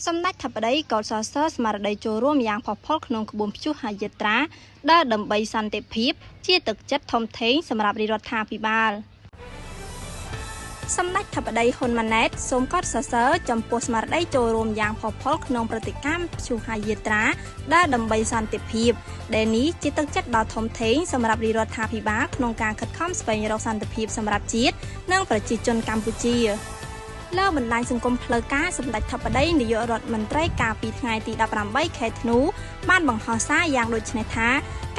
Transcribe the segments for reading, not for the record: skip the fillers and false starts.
សម្ដេចធិបតីកោតសរសើរស្មារតីចូលរួមយ៉ាងផុសផុលក្នុងក្បួនព្យុហយាត្រាដើរដើម្បីសន្តិភាព ជាទឹកចិត្តធំធេងសម្រាប់រាជរដ្ឋាភិបាល។ សម្ដេចធិបតីហ៊ុនម៉ាណែតសូមកោតសរសើរចំពោះស្មារតីចូលរួមយ៉ាងផុសផុលក្នុងប្រតិកម្មព្យុហយាត្រាដើរដើម្បីសន្តិភាព ដែលនេះជាទឹកចិត្តដ៏ធំធេងសម្រាប់រាជរដ្ឋាភិបាលក្នុងការខិតខំស្វែងរកសន្តិភាពសម្រាប់ជាតិនិងប្រជាជនកម្ពុជា។ លើបណ្ដាញសង្គមផ្លូវការសម្ដេចធិបតីនាយករដ្ឋមន្ត្រីកាលពីថ្ងៃទី18ខែធ្នូបានបង្ហោះសារយ៉ាងដូចនេះថា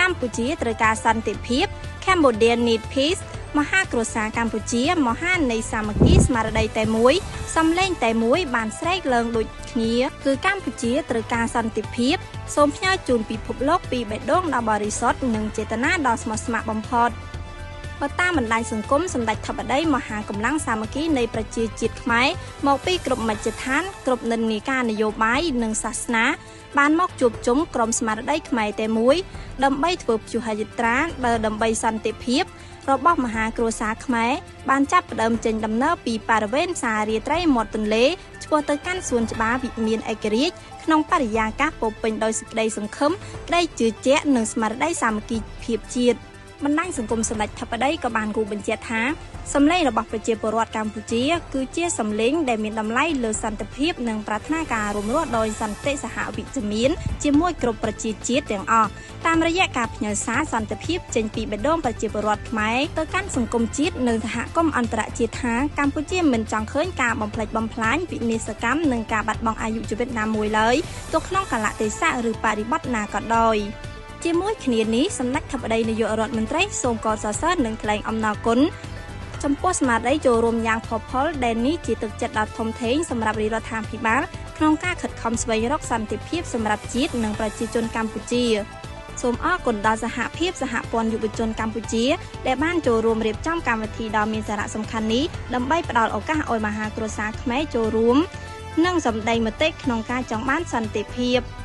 កម្ពុជាត្រូវការសន្តិភាព Cambodia need peace មហាគ្រួសារកម្ពុជាមហានៃសាមគ្គីស្មារតីតែមួយសំឡេងតែមួយបានស្រែកឡើងដូចគ្នាគឺកម្ពុជាត្រូវការសន្តិភាពសូមផ្ញើជូនពិភពលោកពីបេះដូងដ៏បរិសុទ្ធនិងចេតនាដ៏ស្មោះស្ម័គ្របំផុត។ បើតាមបណ្ដាញសង្គមសម្ដេចធិបតីមហាកម្លាំងសាមគ្គីនៃប្រជាជាតិខ្មែរមកពីគ្រប់មជ្ឈដ្ឋានគ្រប់និន្នាការនយោបាយនិងសាសនាបានមកជួបជុំក្រុមស្មារតីខ្មែរតែមួយដើម្បីធ្វើព្យុហយាត្រាដើម្បីសន្តិភាពរបស់មហាគ្រួសារខ្មែរបានចាប់ផ្ដើមចេញដំណើរពីបរិវេណផ្សាររាត្រីមាត់ទន្លេឆ្ពោះទៅកាន់សួនច្បារវិមានឯករាជ្យក្នុងបរិយាកាសពោពេញដោយសេចក្តីសង្ឃឹមក្តីជឿជាក់និងស្មារតីសាមគ្គីភាពជាតិ។ បណ្ដាញសង្គមសម្ដេចធិបតីក៏បានគូបញ្ជាក់ថាសម្លេងរបស់ប្រជាពលរដ្ឋកម្ពុជាគឺជាសម្លេងដែលមានតម្លៃលើសន្តិភាពនិងប្រាថ្នាការរួមរស់ដោយសន្តិសហវិជ្ជមានជាមួយគ្រប់ប្រជាជាតិទាំងអស់តាមរយៈការផ្ញើសារសន្តិភាពចេញពីបេះដូងប្រជាពលរដ្ឋខ្មែរទៅកាន់សង្គមជាតិនិងសហគមន៍អន្តរជាតិថាកម្ពុជាមិនចង់ឃើញការបំផ្លិចបំផ្លាញវិនាសកម្មនិងការបាត់បង់អាយុជីវិតណាមួយឡើយទោះក្នុងកាលៈទេសៈឬបរិបទណាក៏ដោយ។ ជាមួយគ្នានេះសម្ដេចធិបតីនាយករដ្ឋមន្ត្រីសូមកោតសរសើរនិងថ្លែងអំណរគុណចំពោះស្មារតីចូលរួមយ៉ាងផុសផុលដែលនេះជាទឹកចិត្តដ៏ធំធេងសម្រាប់រាជរដ្ឋាភិបាលក្នុងការខិតខំស្វែងរកសន្តិភាពសម្រាប់ជាតិនិងប្រជាជនកម្ពុជា។ សូមអរគុណដល់សហភាពសហព័ន្ធយុវជនកម្ពុជាដែលបានចូលរួមរៀបចំកម្មវិធីដ៏មានសារៈសំខាន់នេះដើម្បីផ្ដល់ឱកាសឲ្យមហាគ្រួសារខ្មែរចូលរួមនិងសម្ដែងមតិក្នុងការចង់បានសន្តិភាព។